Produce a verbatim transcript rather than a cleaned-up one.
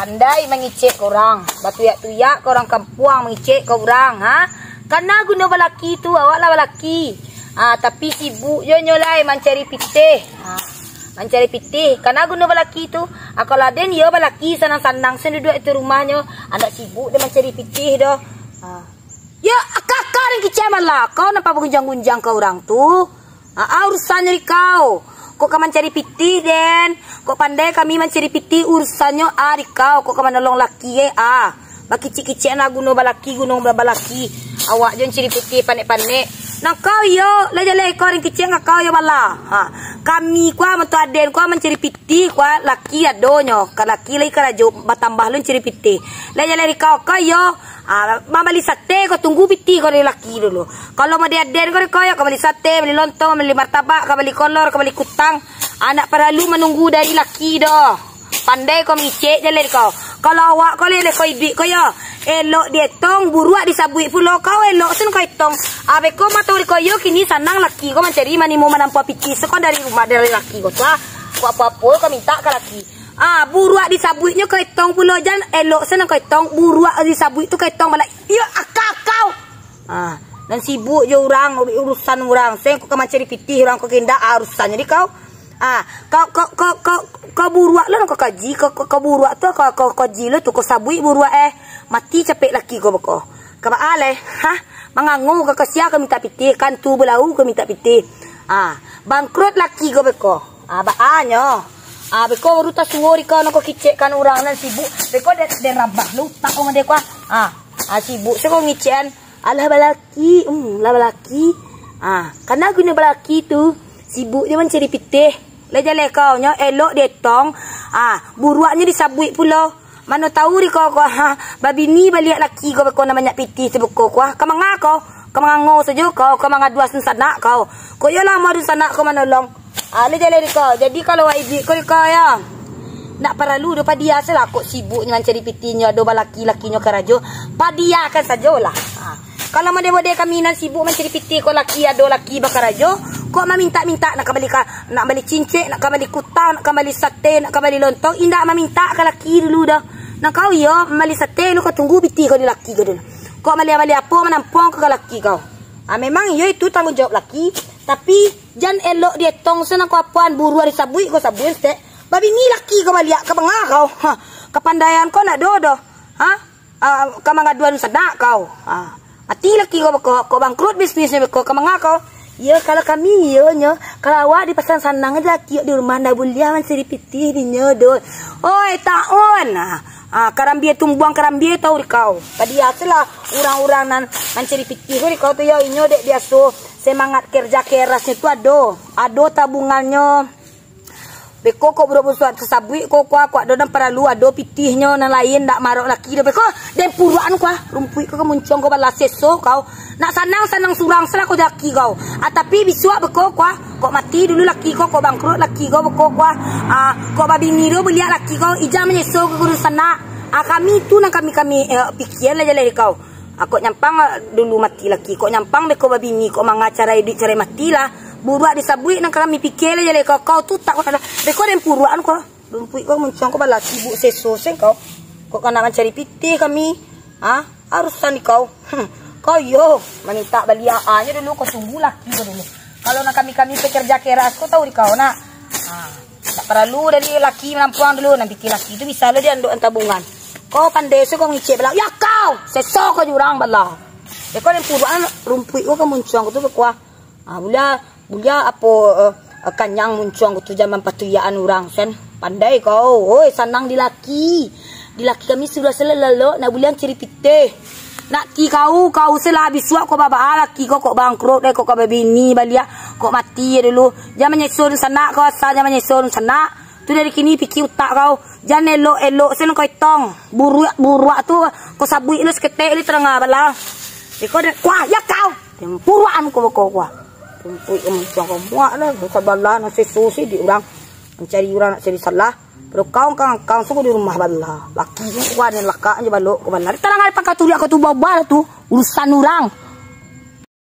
Pandai mangicek ka urang, batuyak-tuyak ka urang kampuang mangicek ka urang, ha? Kana guno balaki tu, awak lah balaki. Ah, tapi sibuk jo nyo lai mancari pitih. Ah, mancari pitih. Kana guno balaki tu, ah, kalau aden iyo balaki sanang-sanang sen duduak itu rumahnyo, andak sibuk deh mancari pitih doh. Ah. Yo, aka-aka den kicek malah. Kau napa bagunjang-gunjang ka urang tu? Aa, urusannyo di kau. Kok ka mancari pitih, den? Kok pandai kami mancari pitih, urusannyo a di kau. Kok ka manolong laki, eh, a. Bakicik-kicik nak guno balaki, guno ba-, balaki. Awak jo mancari pitih panek-panek. Nah, kau iyo, lah jaleh kau den kicek nga kau iyo bala. Ha. Kami kua, mantu aden kua mancari pitih kua, laki adonyo. Ka laki lai karajo, batambah lu mancari pitih. Lah jaleh di kau, kau iyo. Ah, mambali sate ko, tunggu pitih ko dari laki dulu. Kalau mode aden ko, ko yo ka bali sate, bali lontong, bali martabak, ka bali kolor, ka bali kutang. Andak paralu manunggu dari laki doh. Pandai ko mangicek jaleh ko. Kalau awak ko leleh ko iduik ko yo. Elok dietong, buruak disabuik pulo. Kau elok sen ko etong. Abeh ko mato di ko yo kini sanang laki ko mancari manimo manampuah pitih seko dari rumah dari laki ko tu ah. Ko apo-apo ko minta ka laki. Ah, buruak disabuiknyo ka etong pulo, jan elok sanang ka etong, buruak disabuik tu ka etong bala. Iyo, akau-akau. Ah, nan sibuk jo urang, urusan urang. Sen ko ka mancari pitih urang ko ka indak, ah, urusannyo di kau. Ah, kau, kau, kau, kau, kau buruak lah, kau kaji, kau, kau, kau buruak tu, kau, kau kaji lah tu, kau sabuik buruak, eh. Mati capek laki kau beko. Ka baa leh, ha? Mangango ka, ka sia ka minta pitih, kan tu balau ka minta pitih. Ah, bangkrut laki kau beko. Ah, baanyo. Ah, beko baru tasuo di kau, nan kau kicekkan urang nan sibuk. Beko den, den rabah lu utak kau ngadeh kau. Ah, ah, sibuk se kau ngicekkan. Alah balaki, hmm, lah balaki. Ah, kana guno balaki tu, sibuk jo mancari pitih. Lah jaleh kau nyo, elok dietong. Ah, buruaknyo disabuik pulo. Mano tau di kau, kau, ha, babini baliak laki kau beko nan banyak pitih tu beko kau, ha. Ka manga kau, ka mangango sajo kau, ka mangaduah dunsanak kau. Kok iyolah amuah dunsanak kau manolong. Ah, lah jaleh di kau. Jadi kalau wak iduik kau di kau yo. Ndak paralu doh padia se lah, kok sibuknyo mancari pitihnyo, ado balaki-lakinyo karajo. Padiakan sajolah. Ah. Kalau mode-mode kami nan sibuk mancari pitih, kok laki ado laki bakarajo, kok mamintak-mintak nak ka bali ka, nak bali cincek, nak ka bali kutang, nak ka bali sate, nak ka bali lontong, indak mamintak ka laki dulu doh. Nah, kau iyo, mambali sate lu, kau tunggu pitih kau di laki kau dulu. Kok mambali-mambali apo manampuang kau ka laki kau. Ah, memang iyo itu tanggung jawab laki, tapi jan elok dietong se nan kau apoan, buruak disabuik kau sabuik stek. Babini laki kau baliak ka banga kau. Ha, kapandaian kau ndak ado doh. Ha? Ah, ka mangaduan sanak kau. Ah, mati laki kau beko, kok bangkrut bisnisnyo beko, ka manga kau. Iyo, kalau kami iyo nyo, kalau awak dipasan sanang ajo laki di rumah, ndak buliah mancari pitih dinyo doh. Oi, taun. Ah, ah, karambia tumbuang karambia tau di kau. Padia se lah urang-urang nan mancari pitih ko di kau tu yo, inyo dek biaso semangat kerja kerasnyo tu ado. Ado tabungannyo. Beko kok buruak busuak tasabuik ko kua, kok ado nan paralu, ado pitihnyo nan lain, ndak marok laki doh. Beko den puruakan kua, rumpuik ko ka muncuang ko bala seso kau. Nak sanang, sanang surang se lah ko jo laki kau. Ah, tapi bisuak beko kua, kok mati dulu laki kau, kok bangkrut laki kau beko kua. Ah, kok babini dulu baliak laki kau, ijang manyeso ka guru sanak. Ah, kami tu nan kami, kami, eh, pikia lah jaleh kau. Ah, kok nyampang, ah, dulu mati laki, kok nyampang beko babini, kok manga carai iduik carai mati lah. Buruak disabuik nan kami pikia lah jaleh kau, kau tu tak kau nak beko den puruakan kau. Rumpuik kau muncuang kau bala sibuk seso se kau. Kok ka nak mancari pitih kami. Ha? Urusan di kau. Hmm. Kau yo, mamintak baliak anyo dulu, kau tunggu laki kau dulu. Kalau nak kami-kami pekerja keras, kau tau di kau nak. Ha. Tak paralu dari laki manampuang dulu, nan pitih laki tu bisa lo diandok tabungan. Kau pandai se kau mangicek bala. Ya kau, seso kau jurang bala. Ya kau den puruakan rumpuik kau ka muncuang kau tu beko kua. Ah, buliah, buliah apo, eh, eh, kanyang muncuang ko tu jan mampatuyakan urang, sen. Pandai kau, oi, sanang di laki. Di laki kami sudah se lah lalok, nak buliah mancari pitih. Nak ti kau, kau se lah bisuak kok babaa laki kau, kok bangkrut deh, kok ka babini baliak, kok mati dulu. Jan manyeso dunsanak kau, asa jan manyeso dunsanak. Tu dari kini pikia utak kau. Jan elok-elok se nan kau etong. Buruak, buruak tu kau sabuik lu saketek lu tadanga bala. Iko den, kuah, ya kau. Den puruakan kau beko kuah. Rumpuik kau muncuang kau muak lah. Sabalah nan seso se di urang. Mancari urang nak cari salah. Pado kau kang, kang suko di rumah bala. Laki kau kuah den lakak je balok kau bala. Tadanga di pangka turiak kau tu baba lah tu. Urusan urang.